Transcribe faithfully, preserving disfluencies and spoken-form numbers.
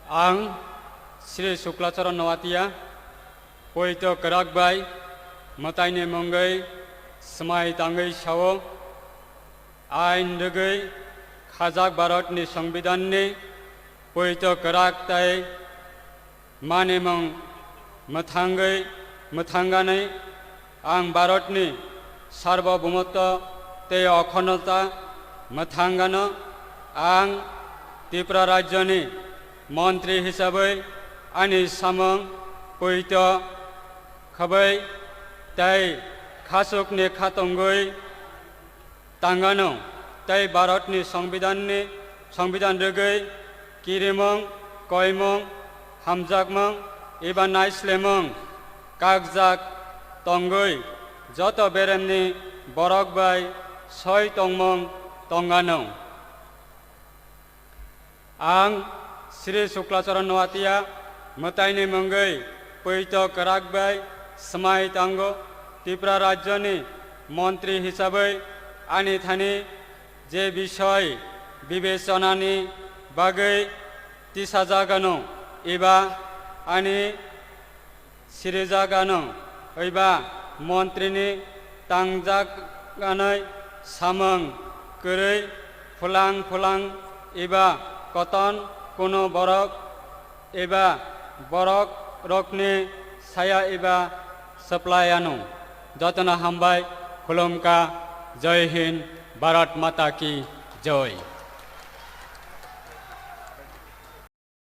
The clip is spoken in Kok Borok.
Ang Sri Suklacharan Noatia, poito kwrak bai mwtaini mungwi swmai tangwi sao, ain rwgwi khajak Bharatni Songbidanni poito kwrak tei manimung mwthangwi mwthangani ang Bharatni sarvabhumotto tei okhonotta mwthangano. Ang Tripura rajyoni montri hisabwi ani samung poito khwbai tei khasukni khatungwi tangano tei Bharatni Songbidanni, Songbidan rwgwi kirimung, koimung, hamjakmung eba naislemung kakjak tongwi joto beremni borok bai soi tongmung tongano. Ang Sri Suklacharan Noatia mwtaini mungwi poito kwrak bai swmai tango. Tripura rajyoni montri hisabwi ani thani je bisoi bibechanani bagwi tisajagano eba ani sirijagano eba montrini tangjaganai samung kwrwi phulang phulang eba koton kuno borok eba borok rokni saya eba supply ano. Jotono hambai khulumka. Jai Hind, Bharat Mata Ki Jai.